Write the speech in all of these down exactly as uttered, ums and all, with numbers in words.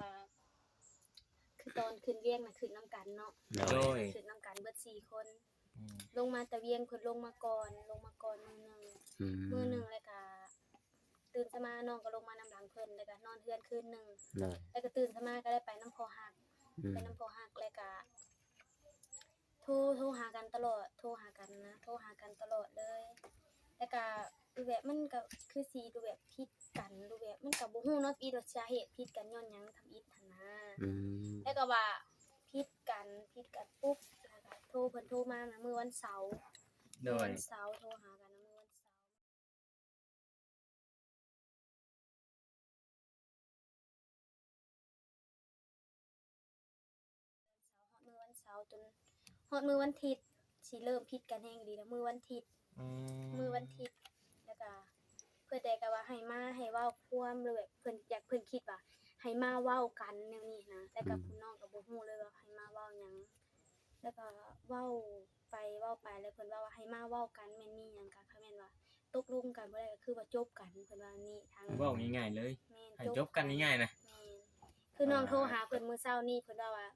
ว่า คือตอนขึ้นเวียงน่ะขึ้นนำกันเนาะ โดย โดย ขึ้นนำกันเบิดสี่คน อืม ลงมาแต่เวียงเพิ่นลงมาก่อน ลงมาก่อนมื้อหนึ่ง อืม มื้อหนึ่งแล้วก็ตื่นเช้ามาน้องก็ลงมานำหลังเพิ่น แล้วก็นอนเฮือนคืนหนึ่ง โดย แล้วก็ตื่นเช้ามาก็ได้ไปนำพ่อฮัก อืม ไปนำพ่อฮัก แล้วก็ โทร โทรหากันตลอด โทรหากันนะ โทรหากันตลอดเลย แล้วก็แบบมันก็คือสิดูแบบผิดกัน ดูแบบมันก็บ่ฮู้เนาะ อีหลีว่าสาเหตุผิดกันย้อนหยังทำอิฐหั้นนะ อืม แล้วก็ว่าผิดกัน ผิดกันปุ๊บ แล้วก็โทร เพิ่นโทรมานะ มื้อวันเสาร์ โดย มื้อวันเสาร์ โทรหากันนะ มื้อวันเสาร์ ฮอดมื้อวันเสาร์จนฮอดมื้อวันอาทิตย์ สิเริ่มผิดกันแฮงอีหลีนะ มื้อวันอาทิตย์ อืม มื้อวันอาทิตย์ แล้วก็เพิ่นแต่ก็ว่าให้มา ให้เว้าความ หรือแบบเพิ่นอยาก เพิ่นคิดว่าให้มาเว้ากันแนวนี้นะ แล้วก็ อืม ผู้น้องก็บ่ฮู้เลยว่าให้มาเว้าหยัง แล้วก็เว้าไปเว้าไป แล้วเพิ่นเว้าว่าให้มาเว้ากัน แม่นมีหยังก็ คันแม่นว่าตกลงกันบ่ได้ก็คือว่าจบกัน เพิ่นว่านี่ ทาง เว้าง่ายๆเลย แม่น ให้จบกันง่ายๆนะ แม่น คือน้องโทรหาเพิ่นมื้อเช้านี้ เพิ่นว่าว่า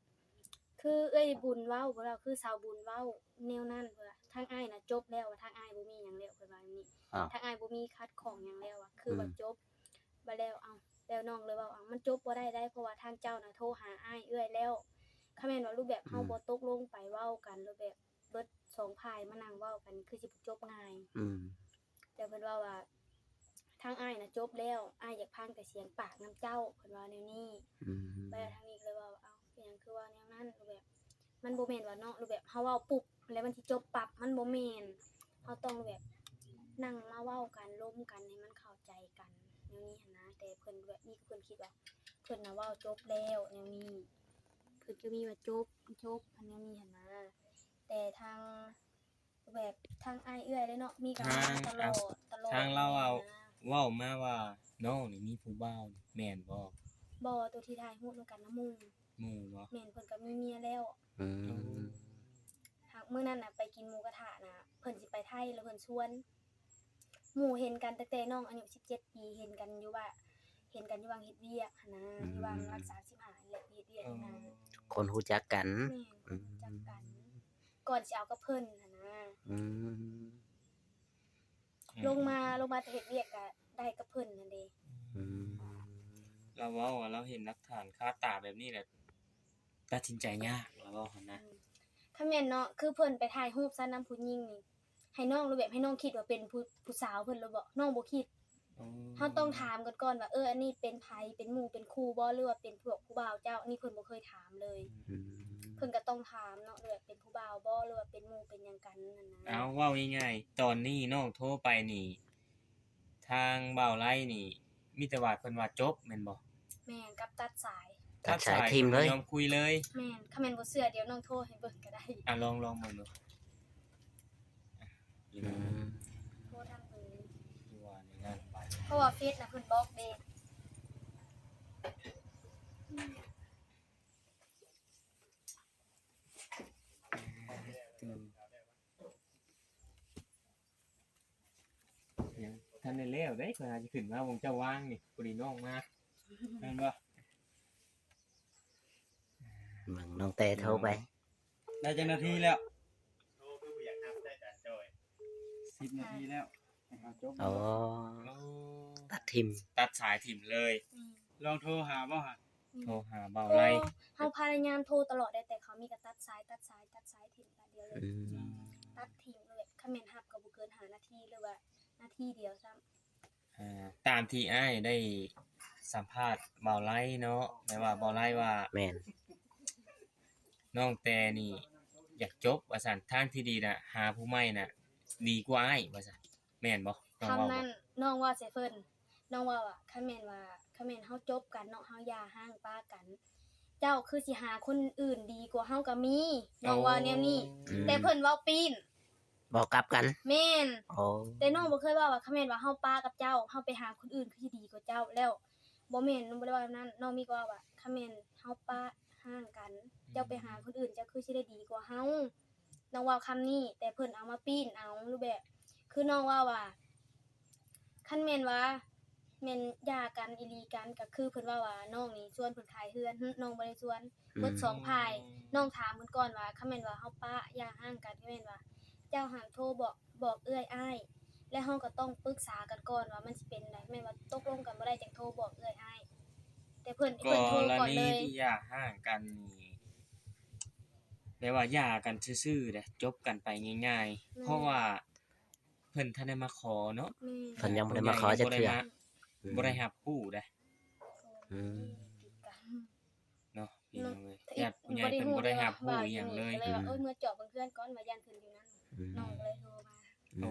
คือเอื้อยบุญเว้า เพิ่นว่าคือสาวบุญเว้าแนวนั้น เพิ่นว่าทางอ้ายน่ะจบแล้ว ว่าทางอ้ายบ่มีหยังแล้ว เพิ่นว่าแบบนี้ อ้าว ทางอ้ายบ่มีขัดข้องหยังแล้ว ว่าคือว่า อืม จบ บัดแล้ว เอ้า แล้วน้องเลยเว้า เอ้า มันจบบ่ได้ได้ เพราะว่าทางเจ้าน่ะโทรหาอ้ายเอื้อยแล้ว คันแม่นว่ารูปแบบเฮา อืม บ่ตกลงไปเว้ากัน รูปแบบเบิดสองฝ่ายมานั่งเว้ากัน คือสิบ่จบง่าย อืม แต่เพิ่นเว้าว่า ทางอ้ายน่ะจบแล้ว อ้ายอยากฟังแต่เสียงปากนำเจ้า เพิ่นว่าแนวนี้ อืม แล้วทางนี้ก็เลยเว้า เอ้า เป็นหยังคือเว้าแนวนั้น รูปแบบ มันบ่แม่นว่าเนาะ รูปแบบเฮาเว้าปุ๊บ แล้วมันสิจบปั๊บ มันบ่แม่น เฮาต้องแบบนั่งมาเว้ากัน ลมกัน ให้มันเข้าใจกัน แนวนี้หั้นนะ แต่เพิ่นแบบนี้ เพิ่นคิดว่าเพิ่นน่ะเว้าจบแล้ว แนวนี้ เพิ่นก็มีว่าจบ จบ อันแนวนี้หั้นนะ แต่ทาง แบบทางอ้ายเอื้อยเลยเนาะ มีกับ ทาง มาตลอด เอ้า ตลอด ทางลาวเว้า นะ เว้ามาว่าน้องนี่มีผู้บ่าวนี่ แม่นบ่ บ่ ตัวที่ถ่ายรูปนำกันนะหมู่ หมู่บ่ แม่น เพิ่นก็มีเมียแล้ว อืม อืม หากมื้อนั้นน่ะไปกินหมูกระทะน่ะ เพิ่นสิไปไทย แล้วเพิ่นชวน หมู่เห็นกันตั้งแต่น้องอายุสิบเจ็ดปี เห็นกันอยู่ว่า เห็นกันอยู่วังเฮ็ดเวียกหั้นนะ อืม อยู่วังรักษาสิบห้านี่แหละ ไปเฮ็ดเวียกอยู่นั่น เออ คนรู้จักกัน แม่น อืม คนรู้จักกัน ก่อนสิเอากับเพิ่นหั้นนะ อืม ลงมา ลงมาแต่เฮ็ดเวียกก็ได้กับเพิ่นนั่นเด้ อืม ลาวเว้าว่าลาวเห็นหลักฐานคาตาแบบนี้แหละ ตัดสินใจยาก ลาวเว้าหั้นนะ อืม คันแม่นเนาะ คือเพิ่นไปถ่ายรูปซะนำผู้หญิงนี่ ให้น้องรู้แบบ ให้น้องคิดว่าเป็นผู้ ผู้สาวเพิ่นหรือบ่ น้องบ่คิด อ๋อ เฮาต้องถามกันก่อนว่า เออ อันนี้เป็นไผ เป็นหมู่เป็นคู่บ่ หรือว่าเป็นพวกผู้บ่าวเจ้า อันนี้เพิ่นบ่เคยถามเลย อืม เพิ่นก็ต้องถามเนาะ หรือว่าเป็นผู้บ่าวบ่ หรือว่าเป็นหมู่เป็นหยังกันนั่นนะ เอา เว้าง่ายๆ ตอนนี้น้องโทรไปนี่ ทางบ่าวไลนี่ มีแต่ว่าเพิ่นว่าจบแม่นบ่ แม่น กับตัดสาย ตัดสาย ตัดสาย ถิ่มเลย บ่ยอมคุยเลย แม่น คันแม่นบ่เชื่อ เดี๋ยวน้องโทรให้เบิ่งก็ได้ อ่ะ ลอง ลองเบิ่งดู อ่ะ อืม โทรทางเบอร์ ที่ว่าในงานไป เพราะว่าเฟซน่ะเพิ่นบล็อกเด้ อืม ยังทันได้แล้วเด้ ข้อยหาสิขึ้นมา วงเจ้าวางนี่ พอดีน้องมา แม่นบ่ เบิ่งน้องแต่โทรไป ได้จักนาทีแล้ว โทรคือบ่อยากรับได้ อาจารย์จ้อย สิบนาทีแล้ว ให้เขาจบ อ๋อ โอ้ ตัดถิ่ม ตัดสายถิ่มเลย อืม ลองโทรหาบ่หะ อืม โทรหาบ่าวไล โทร เฮาพยายามโทรตลอดได้ แต่เขามีก็ตัดสาย ตัดสาย ตัดสายถิ่มบาดเดียวเลย อืม ตัดถิ่มเลย คันแม่นรับก็บ่เกินห้านาที หรือว่านาทีเดียวซ้ำ อ่า ตามที่อ้ายได้สัมภาษณ์บ่าวไลเนาะ แม่นว่าบ่าวไลว่า แม่น น้องแต่นี่อยากจบว่าซั่น ทางที่ดีน่ะ หาผู้ใหม่น่ะ ดีกว่าอ้ายว่าซั่น แม่นบ่ น้องเว้าบ่ คำนั้นน้องเว้าใส่เพิ่น น้องเว้าว่า คันแม่นว่า คันแม่นเฮาจบกันเนาะ เฮาหย่าร้างปะกัน เจ้าคือสิหาคนอื่นดีกว่าเฮาก็มี น้องเว้าแนวนี้ อืม แต่เพิ่นเว้าปิ้น เว้ากลับกัน แม่น อ๋อ แต่น้องบ่เคยเว้าว่า คันแม่นว่าเฮาปะกับเจ้า เฮาไปหาคนอื่นคือสิดีกว่าเจ้า แล้ว บ่แม่น น้องบ่ได้เว้าแบบนั้น น้องมีก็เว้าว่า คันแม่นเฮาปะร้างกัน เจ้าไปหาคนอื่น เจ้าคือสิได้ดีกว่าเฮา น้องเว้าคำนี้ แต่เพิ่นเอามาปิ้นเอา หรือแบบ คือน้องเว้าว่า คันแม่นว่า แม่นหย่ากันอีหลีกัน ก็คือเพิ่นเว้าว่าน้องนี่ชวนเพิ่นขายเฮือน หึ น้องบ่ได้ชวน อืม เบิดสองฝ่าย อืม น้องถามเพิ่นก่อนว่า คันแม่นว่าเฮาปะหย่าร้างกัน คันแม่นว่าเจ้าหั้นโทรบอก บอกเอื้อยอ้าย และเฮาก็ต้องปรึกษากันก่อนว่ามันสิเป็นใด แม่นว่าตกลงกันบ่ได้จั่งโทรบอกเอื้อยอ้าย แต่เพิ่น กรณี เพิ่นโทรก่อนเลย ที่หย่าร้างกันนี่ แบบว่าหย่ากันซื่อๆเด้ จบกันไปง่ายๆ แม่น เพราะว่าเพิ่นทันได้มาขอเนาะ แม่น เพิ่นยังบ่ได้มาขอจักเทื่อ ผู้ใหญ่ยังบ่ได้มา อืม บ่ได้รับรู้เด้ อืม เนาะ พี่น้องเอ้ย เนาะ ญาติผู้ใหญ่เพิ่นบ่ได้รับรู้อิหยังเลย ก็เลยว่า อืม เออ เมือเจาะเบิ่งเฮือนก่อน ว่าย่านเพิ่นอยู่นั่น อืม น้องก็เลยโทรมา อืม โอ้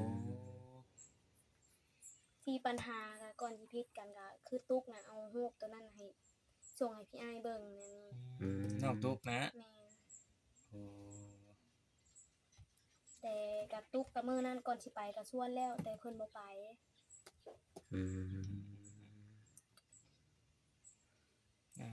ที่ปัญหาก็ก่อนที่ผิดกันก็คือตุ๊กน่ะเอารูปตัวนั้นให้ ส่งให้พี่อ้ายเบิ่งนั่น อืม น้องตุ๊กนะ แม่น โอ้ แต่กะตุ๊กกะมื้อนั้นก่อนสิไปกะชวนแล้ว แต่เพิ่นบ่ไป อืม อ่า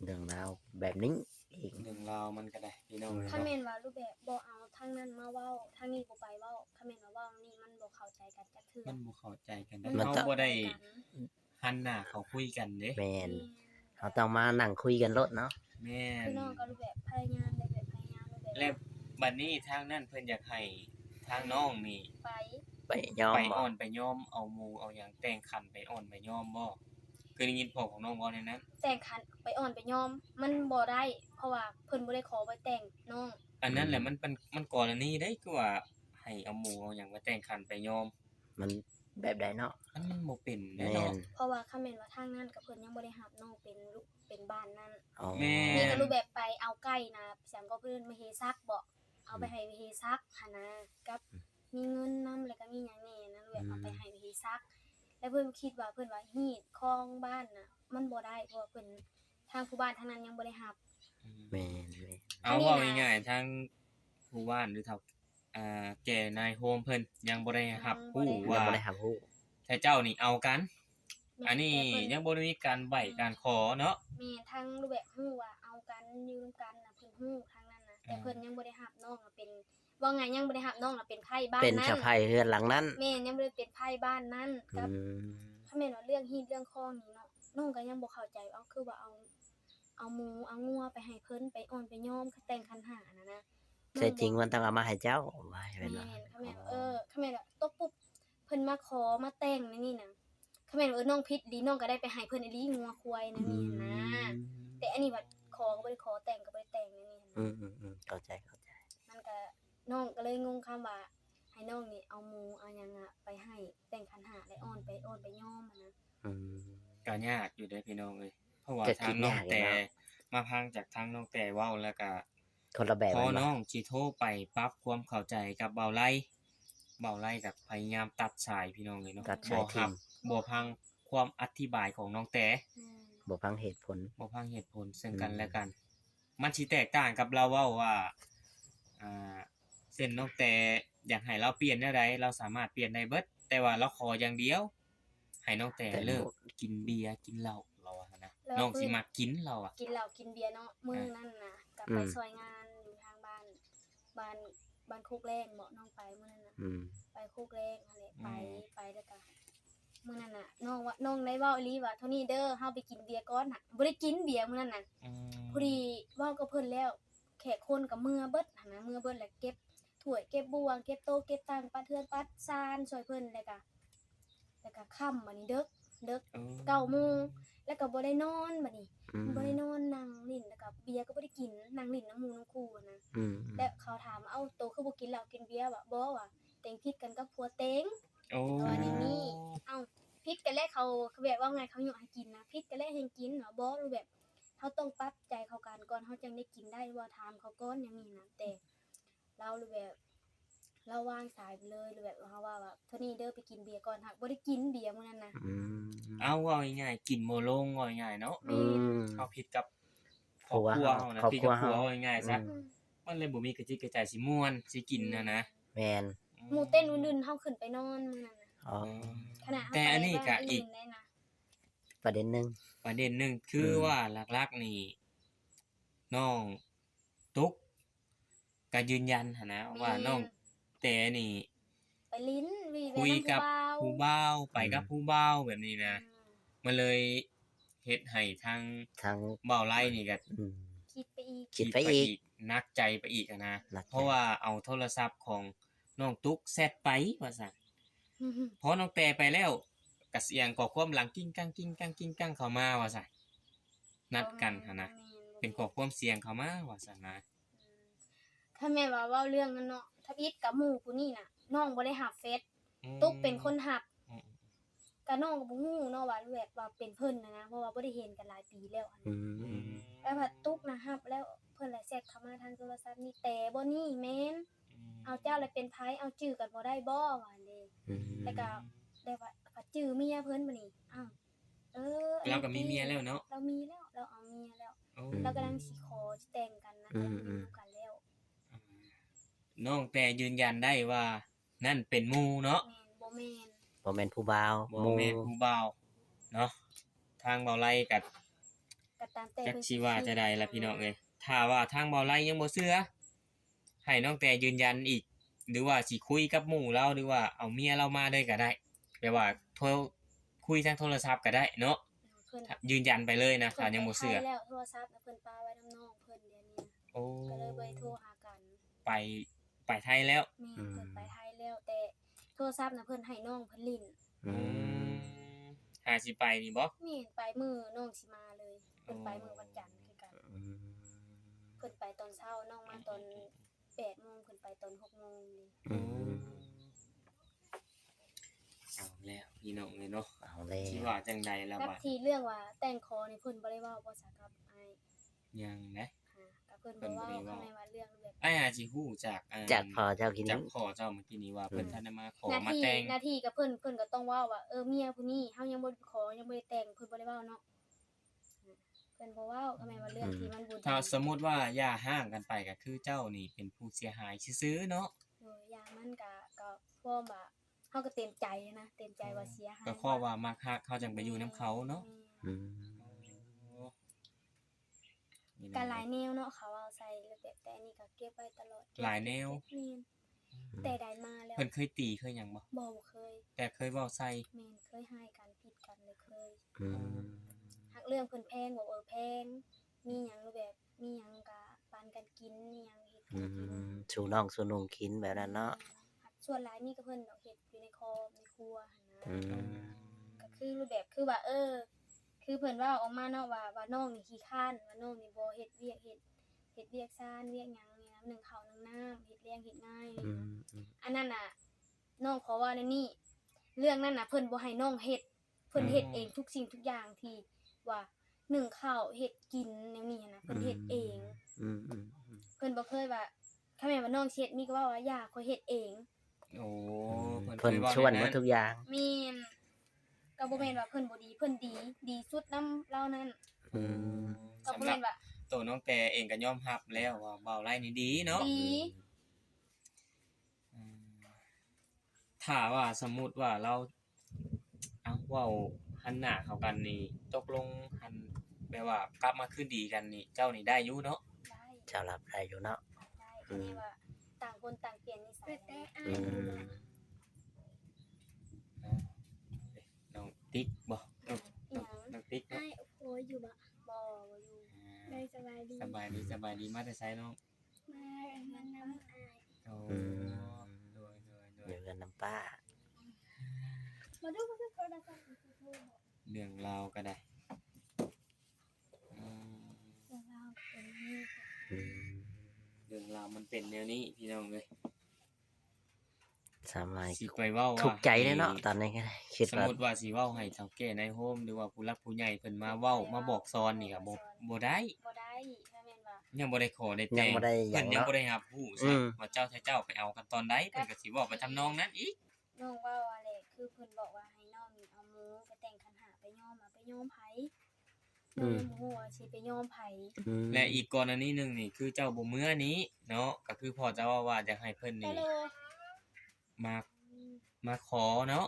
เรื่องราวแบบนี้อีก เรื่องราวมันก็ได้ พี่น้องเอ้ย คันแม่นว่ารูปแบบบ่เอาทางนั้นมาเว้า ทางนี้บ่ไปเว้า คันแม่นว่าเว้านี่มันบ่เข้าใจกันจักเทื่อ มันบ่เข้าใจกัน มัน เฮาบ่ได้ บ่เข้าใจกัน หันหน้าเข้าคุยกันเด้ แม่น แม่น เฮาต้องมานั่งคุยกันโลดเนาะ แม่น คือน้องก็แบบพยายาม แบบพยายาม แบบ และบัดนี้ทางนั้นเพิ่นอยากให้ทางน้องนี่ ไป ไปยอม ไป บ่ อ่อนไปยอมเอาหมู่เอาหยังแต่งขันไปอ่อนไปยอมบ่ เคยได้ยินพ่อของน้องเว้าแนวนั้น แต่งขันไปอ่อนไปยอม มันบ่ได้ เพราะว่าเพิ่นบ่ได้ขอไปแต่งน้อง อันนั้นแหละ อืม มันเป็น มันกรณีได้ คือว่าให้เอาหมู่เอาหยังมาแต่งขันไปยอม มันแบบใดเนาะ มัน มันบ่เป็นเด้เนาะ แม่น เพราะว่าคันแม่นว่าทางนั้นก็เพิ่นยังบ่ได้รับน้องเป็นลูกเป็นบ้านนั้น อ๋อ แม่น นี่ก็รูปแบบไปเอาไก่นะ เสียงก็เพิ่นมาเฮซักบ่ เอาไปให้เฮซักหั้นนะ กับ อืม มีเงินนำ แล้วก็มีหยังแหน่นะ แบบเอาไป อืม ให้เฮซัก แล้วเพิ่นคิดว่า เพิ่นว่าฮีตของบ้านน่ะ มันบ่ได้ เพราะว่าเพิ่น ทางผู้บ้านทางนั้นยังบ่ได้รับ อืม แม่นๆ เอา อันนี้นะ เว้าง่ายๆ ทางผู้บ้านหรือเฒ่า อ่า แก่นายโฮมเพิ่นยังบ่ได้รับ ยังบ่ได้ รู้ว่า ยังบ่ได้รับรู้ ถ้าเจ้านี่เอากัน แม่น อันนี้ แต่เพิ่น ยังบ่ได้มีการไหว้ อืม การขอเนาะ แม่น ทางรูปแบบรู้ว่าเอากันอยู่นำกันน่ะ เพิ่นรู้ทางนั้นนะ แต่ อ่า เพิ่นยังบ่ได้รับน้องน่ะเป็น เว้าง่ายยังบ่ได้รับน้องน่ะเป็นไพร่บ้านนั้น เป็นสะใภ้เฮือนหลังนั้น แม่น ยังบ่ได้เป็นไพร่บ้านนั้น กับ อืม คันแม่นว่าเรื่องฮีตเรื่องคองนี่เนาะ น้องก็ยังบ่เข้าใจ เอ้า คือว่าเอา เอาหมูเอางัวไปให้เพิ่น ไปอ่อนไปยอม แต่งขันห้านั่นนะ แท้จริงมันต้องเอามาให้เจ้า ว่าให้แม่นบ่ แม่น คันแม่น อ๋อ เออ คันแม่นว่าตกปุ๊บ เพิ่นมาขอมาแต่งในนี่นะ คันแม่นว่า เออ น้องผิดอีหลี น้องก็ได้ไปให้เพิ่นอีหลี งัวควายในนี่นะ อืม แต่อันนี้บัดขอก็บ่ได้ขอ แต่งก็บ่ได้แต่งในนี่นะ อืมๆๆ เข้าใจ เข้าใจ มันก็ น้องก็เลยงงคำว่า ให้น้องนี่เอาหมูเอาหยังอะไปให้แต่งขันห้า และอ่อนไป อ่อนไปยอมหั้นนะ อืม ก็ยากอยู่เด้พี่น้องเอ้ย เพราะว่า ก็คิดยากอยู่เนาะ ทางน้องแต่ มาฟังจากทางน้องแต่เว้าแล้วก็ คนละแบบ พอ แม่นบ่ น้องสิโทรไปปรับความเข้าใจกับบ่าวไล บ่าวไลก็พยายามตัดสายพี่น้องเอ้ยเนาะ ตัดสาย บ่ฮับ ทิ้ง บ่ฟังความอธิบายของน้องแต่ อืม บ่ฟังเหตุผล บ่ฟังเหตุผลซึ่งกัน อืม และกัน มันสิแตกต่างกับลาวเว้าว่า อ่า เช่นน้องแต่อยากให้ลาวเปลี่ยนแนวใด ลาวสามารถเปลี่ยนได้เบิด แต่ว่าลาวขออย่างเดียว ให้น้องแต่ แต่ เลิกกินเบียร์กินเหล้า ลาวว่าหั้นนะ แล้ว น้องสิมักกิน ลาวว่า กินเหล้ากินเบียร์เนาะ มื้อ อ่า นั้นนะ ก็ไป อืม ซอยงานอยู่ทางบ้าน บ้าน บ้านโคกแลงบ่ น้องไปมื้อนั้นนะ อืม ไปโคกแลงหั้นแหละ อืม ไป ไปแล้วก็ มื้อนั้นน่ะ น้องว่า น้องได้เว้าอีหลีว่า "เท่านี้เด้อ เฮาไปกินเบียร์ก่อน" น่ะ บ่ได้กินเบียร์มื้อนั้นน่ะ อืม พอดีเว้ากับเพิ่นแล้ว แขกคนก็เมือเบิดหั้นนะ เมือเบิดแล้วเก็บถ้วยเก็บบ่วง เก็บโต๊ะเก็บตัง ปัดเฮือนปัดซานช่วยเพิ่น แล้วก็ แล้วก็ค่ำบัดนี้ ดึก ดึก เออ เก้าโมง แล้วก็บ่ได้นอนบัดนี้ อืม บ่ได้นอน นั่งหลิ้น แล้วก็เบียร์ก็บ่ได้กิน นั่งหลิ้นนำหมู่นำคู่หั้นนะ อืมๆ แล้วเขาถามว่า "เอ้า โตคือบ่กินเหล้ากินเบียร์วะ" "บ่" ว่า "เต็งผิดกันกับผัวเต็ง" โอ้ ว่าแนวนี้ เอ้า ผิดกันแล้วเขา แบบว่าไง เขายุให้กินนะ ผิดกันแล้วแฮ่งกินเนาะ บ่ หรือแบบ เฮาต้องปรับใจเข้ากันก่อน เฮาจั่งได้กินได้ หรือว่าถามเขาก่อน อย่างนี้นะ แต่ลาวหรือแบบ ลาววางสายไปเลย หรือแบบเฮาว่า ว่า "เท่านี้เด้อ ไปกินเบียร์ก่อน" หากบ่ได้กินเบียร์มื้อนั้นนะ อืม เอา เว้าง่ายๆ กินบ่ลง เว้าง่ายๆ เนาะ อืม เฮาผิดกับครอบครัวเฮานะ ผัวเฮา ผิดกับผัวเฮา เว้าง่ายๆ ซะ อืม มันเลยบ่มีกระจิตกระใจสิม่วนสิกินนะนะ แม่น อืม หมู่เต้นอื่นๆ เฮาขึ้นไปนอนมื้อนั้นนะ อ๋อ อืม ขนาดเฮา แต่อันนี้ ไปบ้าน ก็อีก อื่นได้นะ ประเด็นหนึ่ง ประเด็นหนึ่ง คือ อืม ว่าหลักๆ นี่ น้องตุ๊กก็ยืนยันหั้นนะ แม่น ว่าน้องแต่นี่ ไปลิ้น วี คุยกับ นำผู้บ่าว ผู้บ่าว ไปกับ อืม ผู้บ่าวแบบนี้นะ อืม มันเลยเฮ็ดให้ทาง ทาง บ่าวไลนี่ก็ อืม คิดไปอีก คิดไปอีก คิดไปอีก หนักใจไปอีกอะนะ หนักใจ เพราะว่าเอาโทรศัพท์ของน้องตุ๊กแชตไปว่าซั่น พอน้องแต่ไปแล้ว ก็เสียงข้อความหลังกิ้งกัง กิ้งกัง กิ้งกังเข้ามาว่าซั่น นัดกันหั้นนะ บ่แม่น บ่แม่น เป็นข้อความเสียงเข้ามาว่าซั่นนะ อืม ถ้าแม่นว่าเว้าเรื่องนั้นเนาะ ทำอิฐกับหมู่ผู้นี้น่ะ น้องบ่ได้รับเฟซ อืม ตุ๊กเป็นคนรับ อืม ก็น้องก็บ่ฮู้เนาะว่าแบบว่าเป็นเพิ่นน่ะนะ เพราะว่าบ่ได้เห็นกันหลายปีแล้วหั้น อืม อืม แล้วพัดตุ๊กน่ะรับแล้ว เพิ่นละแชตเข้ามาทางโทรศัพท์นี่ แต่บ่นี่แม่น อืม เอาเจ้าละเป็นไผ เอาจื่อกันบ่ได้บ่ ว่าเด้ อืม แล้วก็ได้ว่า ก็จื่อเมียเพิ่นบัดนี้ อ้าว เออ ลาวก็มีเมียแล้วเนาะ ลาวมีแล้ว ลาวเอาเมียแล้ว โอ้ ลาวกำลังสิขอสิแต่งกันนะ อืม กำลังอยู่กันแล้ว อ่า น้องแต่ยืนยันได้ว่านั่นเป็นหมู่เนาะ แม่น บ่แม่น บ่แม่นผู้บ่าว บ่แม่น หมู่ ผู้บ่าวเนาะ ทางบ่าวไลก็ ก็ตามแต่ จักสิว่าจะใดล่ะพี่น้องเอ้ย ถ้าว่าทางบ่าวไลยังบ่เชื่อ ให้น้องแต่ยืนยันอีก หรือว่าสิคุยกับหมู่ลาว หรือว่าเอาเมียลาวมาเลยก็ได้ แบบว่าโทรคุยทางโทรศัพท์ก็ได้เนาะ เพิ่น ยืนยันไปเลยนะ เพิ่น ถ้ายังบ่เชื่อ ไปไทยแล้ว โทรศัพท์น่ะเพิ่นปะไว้นำน้องเพิ่นเดี๋ยวนี้นะ โอ้ ก็เลยบ่ได้โทรหากัน ไป ไปไทยแล้ว แม่น อืม เพิ่นไปไทยแล้ว แต่โทรศัพท์น่ะเพิ่นให้น้องเพิ่นเล่น อืม อืม หาสิไปนี่บ่ แม่น ไปมื้อน้องสิมาเลย เพิ่นไปมื้อวันจันทร์คือกัน อืม เพิ่นไปตอนเช้า น้องมาตอน แปดโมง เพิ่นไปตอนหกโมงนี่ อืม เอาแล้วพี่น้องเอ้ยเนาะ เอาแล้ว สิว่าจั่งใดล่ะ กับ บัด ที่เรื่องว่าแต่งขอนี่เพิ่นบ่ได้เว้าบ่ซะกับอ้าย ยังนะ ค่ะ กับเพิ่นบ่เว้า เพิ่นบ่ได้เว้า ข้างในว่าเรื่องแบบ อ้ายอาจสิฮู้จาก อ่า จากพ่อเจ้ากิน จากพ่อเจ้าเมื่อกี้นี้ว่า อืม เพิ่นทันได้มาขอ หน้าที่ มาแต่ง หน้าที่กับเพิ่น เพิ่นก็ต้องเว้าว่า เออ เมียผู้นี้เฮายังบ่ได้ขอ ยังบ่ได้แต่ง เพิ่นบ่ได้เว้าเนาะ เพิ่นบ่เว้า ก็แม่นว่าเรื่อง อืม ที่มันบ่ดี ถ้าสมมุติว่าหย่าร้างกันไป ก็คือเจ้านี่เป็นผู้เสียหายซื่อๆเนาะ โดย อย่างมันก็ ก็พร้อมว่า เฮาก็เต็มใจนะ เต็มใจว่าเสียหาย ก็เพราะว่ามักฮัก เฮาจั่งไปอยู่นำเขาเนาะ แม่น อืม โอ้ นี่นะ ก็หลายแนวเนาะ เขาเอาใส่แล้วแบบ แต่อันนี้ก็เก็บไว้ตลอด หลายแนว แม่น อืม แต่ได้มาแล้ว เพิ่นเคยตีเคยหยังบ่ บ่ บ่เคย แต่เคยเว้าใส่ แม่น เคยฮ้ายกัน ผิดกันเลย เคย อืม หากเรื่องเพิ่นแพง บอก เออ แพง มีหยังแบบ มีหยังก็ปันกันกิน มีหยังเฮ็ดกันกิน อืม สู่น้องสู่นุ่งกินแบบนั้นเนาะ แม่น ส่วนหลายมีก็เพิ่นดอกเฮ็ดอยู่ในครอบในครัวหั้นนะ อืม ก็คือแบบ คือว่า เออ คือเพิ่นเว้าออกมาเนาะว่า ว่าน้องนี่ขี้คร้าน ว่าน้องนี่บ่เฮ็ดเวียก เฮ็ด เฮ็ดเวียกซานเวียกหยังนี่นะ นึ่งข้าวนึ่งน้ำ เฮ็ดแลงเฮ็ดง่าย อืม อืม อันนั้นน่ะ น้องขอเว้าแนวนี้ เรื่องนั้นน่ะ เพิ่นบ่ให้น้องเฮ็ด เพิ่นเฮ็ด อืม เองทุกสิ่งทุกอย่างที่ว่านึ่งข้าว เฮ็ดกินแนวนี้หั้นนะ เพิ่นเฮ็ดเอง อืม อืม อืม เพิ่นบ่เคยว่า คันแม่นว่าน้องสิเฮ็ด มีก็เว้าว่า อย่า ข้อยเฮ็ดเอง โอ้ อืม เพิ่น เพิ่น เคยเว้า ชวน แนวนั้น มาทุกอย่าง แม่น ก็บ่แม่นว่าเพิ่นบ่ดี เพิ่นดี ดีสุดนำลาวนั่น อืม ก็บ่แม่นว่า สำหรับตัวน้องแต่เองก็ยอมรับแล้วว่าบ่าวไร่นี่ดีเนาะ ดี อืม ถ้าว่าสมมุติว่าลาว เอ้า เว้าหันหน้าเข้ากันนี่ ตกลงหัน แบบว่ากลับมาคืนดีกันนี่ เจ้านี่ได้อยู่เนาะ ได้ เจ้ารับได้อยู่เนาะ ได้ อืม แค่ว่าต่างคนต่างเปลี่ยนนิสัย แต่อ้าย อืม อยู่บ่ น้องติ๊กบ่ น้อง อีหยัง น้องติ๊กเนาะ อ้ายโอ้ยอยู่บ่ บ่ บ่อยู่ อ่า ได้ สบายดี สบายดี สบายดี มาแต่ไสน้อง มา มานำอ้าย โอ้ อืม โดย โดย โดย อยู่กันนำป้า มาดู มาดูโทรศัพท์ เรื่องราวก็ได้ อืม เรื่องราวเป็นแบบนี้ อืม เรื่องราวมันเป็นแนวนี้พี่น้องเอ้ย สาวไม้ สิไปเว้าว่า ทุกข์ใจเลยเนาะ ให้ ตอนนี้ก็ได้ คิดว่า สมมุติว่าสิเว้าให้เฒ่าแก่นายโฮม หรือว่าผู้หลักผู้ใหญ่เพิ่นมาเว้า มาบอกสอนนี่ก็บ่ บ่ได้ บ่ได้ ถ้าแม่นว่า ยังบ่ได้ขอได้แต่ง ยังบ่ได้หยัง เพิ่นยัง เนาะ บ่ได้รับรู้ อืม ว่าเจ้าถ้าเจ้าไปเอากันตอนใด เพิ่นก็สิเว้าไปทำนองนั้นอีก น้องเว้าอะแหละ คือเพิ่นบอกว่าให้น้องนี่เอาหมู่ไปแต่งขันห้า ไปยอม เอาไปยอมไผ อืม น้องบ่ฮู้ว่าสิไปยอมไผ อืม และอีกกรณีหนึ่งนี่คือเจ้าบ่เมือนี้เนาะ ก็คือพ่อเจ้าว่า ว่าอยากให้เพิ่นนี่ ฮัลโหล มา มาขอเนาะ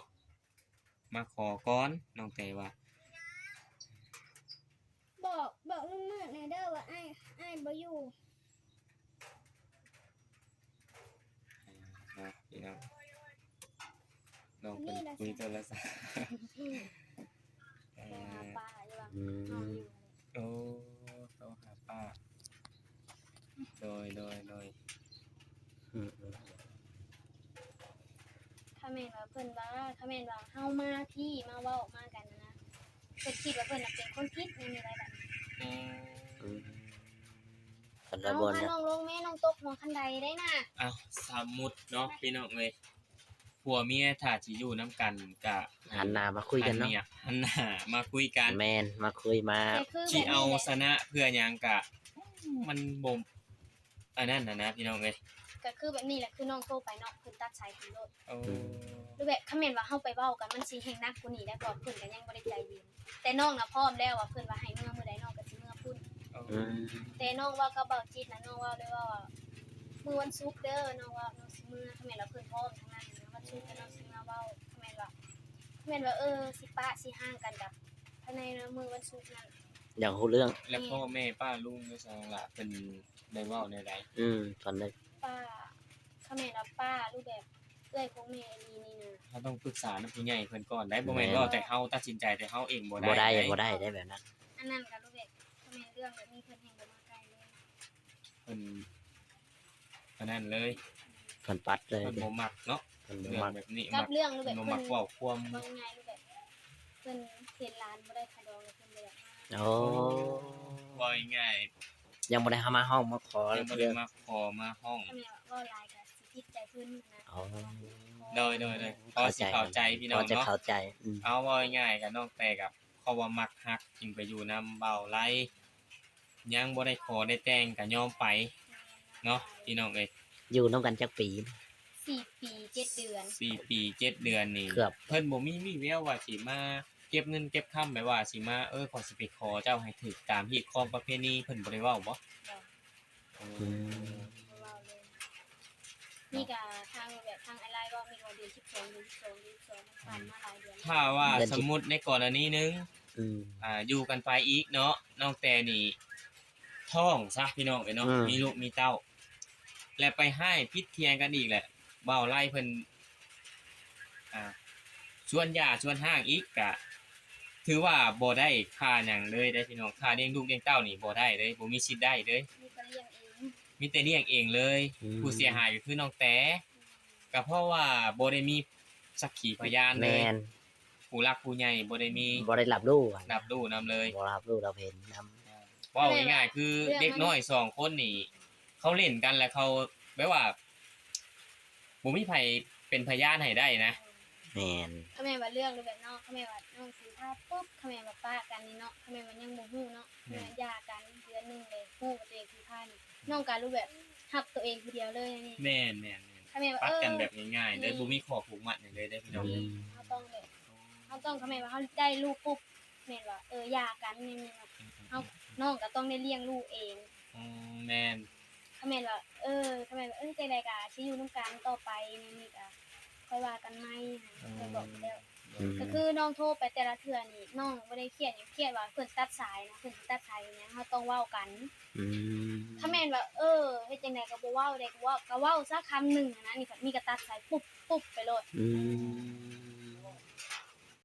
มาขอก่อน น้องแต่ว่า บอก บอกลุงมืดแหน่เด้อว่าอ้าย อ้ายบ่อยู่ นะพี่น้อง น้องเพิ่นคุยโทรศัพท์ โทรหาป้าอยู่ว่า อืม น้องอยู่ โอ้ โทรหาป้า โดย โดย โดย อืม อืม ถ้าแม่นว่าเพิ่นว่า ถ้าแม่นว่าเฮามาพี้ มาเว้ามากันนะ เพิ่นคิดว่าเพิ่นน่ะเป็นคนผิด แม่นอยู่ได้บัดนี้ อืม อืม คันว่า เอา บ่ พา นะ น้องลงแม่ น้องตกหมองคันไดได้น่ะ อ้าว สมมุติเนาะ พี่น้องเอ้ย ผัวเมียถ้าสิอยู่นำกันก็ หันหน้ามาคุยกันเนาะ หันหน้า หันหน้ามาคุยกัน แม่น มาคุยมา แต่คือ สิเอาชนะเพื่อหยังก็ มันบ่ อันนั้นน่ะนะพี่น้องเอ้ย ก็คือแบบนี้แหละ คือน้องโทรไปเนาะ เพิ่นตัดสายเพิ่นโลด โอ้ อืม หรือแบบคันแม่นว่าเฮาไปเว้ากัน มันสิแฮ่งหนักกว่านี้ได้ เพราะเพิ่นก็ยังบ่ได้ใจเย็น แต่น้องน่ะพร้อมแล้วอะ เพิ่นว่าให้เมือมื้อใดน้องก็สิเมือพุ้น โอ้ อืม แต่น้องเว้ากับเบาจิตนะ น้องเว้าเลยว่า มื้อวันศุกร์เด้อ น้องว่าน้องสิเมือ คันแม่นว่าเพิ่นพร้อมทางนั้นนะ วันศุกร์ก็น้องสิมาเว้า คันแม่นว่า คันแม่นว่า เออ สิปะสิห่างกันกับภายในมื้อวันศุกร์นั้น อยากรู้เรื่อง แล้วพ่อแม่ป้าลุงในสหรัฐเพิ่นได้เว้าแนวใด อืม ตอนนั้น ป้า คันแม่นว่าป้าหรือแบบเอื้อยของแม่อีหลีนี่นะ เฮาต้องปรึกษานำผู้ใหญ่เพิ่นก่อนได้ บ่แม่น แม่น เว้าแต่เฮาตัดสินใจแต่เฮาเองบ่ได้ บ่ได้ ได้ บ่ได้ ได้แบบนั้น อันนั้นก็รู้แบบ คันแม่นเรื่องแบบนี้เพิ่นแฮ่งบ่มาใกล้เลย เพิ่น อันนั้นเลย เพิ่นปัดเลย เพิ่นบ่มักเนาะ เพิ่นบ่มัก เรื่องแบบนี้ กับเรื่องแบบ เพิ่นบ่มัก เพิ่น เว้าความ เว้าง่ายๆ แบบ เพิ่นเห็นหลานบ่ได้ค่าดองแล้วเพิ่นบ่อยากมา โอ้ เว้าง่ายๆ ยังบ่ได้เฮามาฮ้องมาขอ ยังบ่ได้มาขอมาฮ้อง คันแม่นว่าเว้าหลายก็สิผิดใจเพิ่นนะ อ๋อ โดย โดย โดย พอสิเข้าใจพี่น้องเนาะ พอจะเข้าใจ อืม เอาเว้าง่ายๆ กับน้องแต่กับ เขาว่ามักฮักจึงไปอยู่นำบ่าวไล ยังบ่ได้ขอได้แต่งก็ยอมไปเนาะพี่น้องเอ้ย อยู่นำกันจักปี สี่ปีเจ็ดเดือน สี่ปีเจ็ดเดือนนี่ เกือบ เพิ่นบ่มี มีแววว่าสิมาเก็บเงินเก็บคำ แบบว่าสิมา เออ ข้อยสิไปขอเจ้าให้ถูกตามฮีตคองประเพณี เพิ่นบ่ได้เว้าบ่ บ่ อืม บ่เว้าเลย มีก็ทางแบบทางไอ้ไลน์เว้า มีก็เดือนสิบสอง เดือนสิบสอง เดือนสิบสอง มันผ่านมาหลายเดือนแล้ว ถ้าว่า เดือนสิบ สมมุติในกรณีหนึ่ง อืม อ่า อยู่กันไปอีกเนาะ น้องแต่นี่ท้องซะพี่น้องเอ้ยเนาะ อืม มีลูกมีเต้า และไปฮ้ายผิดเถียงกันอีกแหละ บ่าวไลเพิ่น อ่า ชวนหย่าชวนฮ้างอีก ก็ถือว่าบ่ได้ค่าหยังเลยเด้พี่น้อง ค่าเลี้ยงลูกเลี้ยงเต้านี่บ่ได้เลย บ่มีสิทธิ์ได้เลย มีแต่เลี้ยงเอง มีแต่เลี้ยงเองเลย อืม ผู้เสียหายก็คือน้องแต่ ก็เพราะว่าบ่ได้มีสักขีพยานเลย แม่น ผู้หลักผู้ใหญ่บ่ได้มี บ่ได้รับรู้กัน รับรู้นำเลย บ่รับรู้รับเห็นนำ เว้าง่ายๆ คือ เรื่องมัน เด็กน้อยสองคนนี่ เขาเล่นกันแล้วเขา แบบว่า บ่มีไผเป็นพยานให้ได้นะ แม่น คันแม่นว่าเรื่องหรือแบบน้อง คันแม่นว่าน้องถือพาปุ๊บ คันแม่นว่าปะกันนี่เนาะ คันแม่นว่ายังบ่ฮู้เนาะ แม่น คันแม่นว่าหย่ากันเดือนหนึ่งเลย ฮู้ว่าตัวเองถือพานี่ น้องก็รู้แบบฮับตัวเองผู้เดียวเลยนี่ แม่นๆๆ คันแม่นว่า ปัดกัน เออ แบบง่ายๆ เลย แม่น บ่มีข้อผูกมัดหยังเลยเด้อพี่น้อง อืม เฮาต้องแบบ เฮาต้อง คันแม่นว่าเฮาได้ลูกปุ๊บ แม่นว่า เออ หย่ากันนี่ แม่นว่า เฮา น้องก็ต้องได้เลี้ยงลูกเอง อืม แม่น คันแม่นว่า เออ คันแม่นว่า เออ จั่งใดก็สิอยู่นำกันต่อไป นี่ นี่ก็ค่อยว่ากันใหม่ อืม ค่อยบอกอยู่แล้ว อืม ก็คือน้องโทรไปแต่ละเทื่อนี่ น้องบ่ได้เครียดหยัง เครียดว่าเพิ่นตัดสายนะ เพิ่นสิตัดสายอิหยัง เฮาต้องเว้ากัน อืม คันแม่นว่า เออ เฮ็ดจั่งใดก็บ่เว้า ได้ก็เว้า ก็เว้าซะคำหนึ่งหั้นนะ นี่ก็ นี่ก็ตัดสายปุ๊บ ปุ๊บไปโลด อืม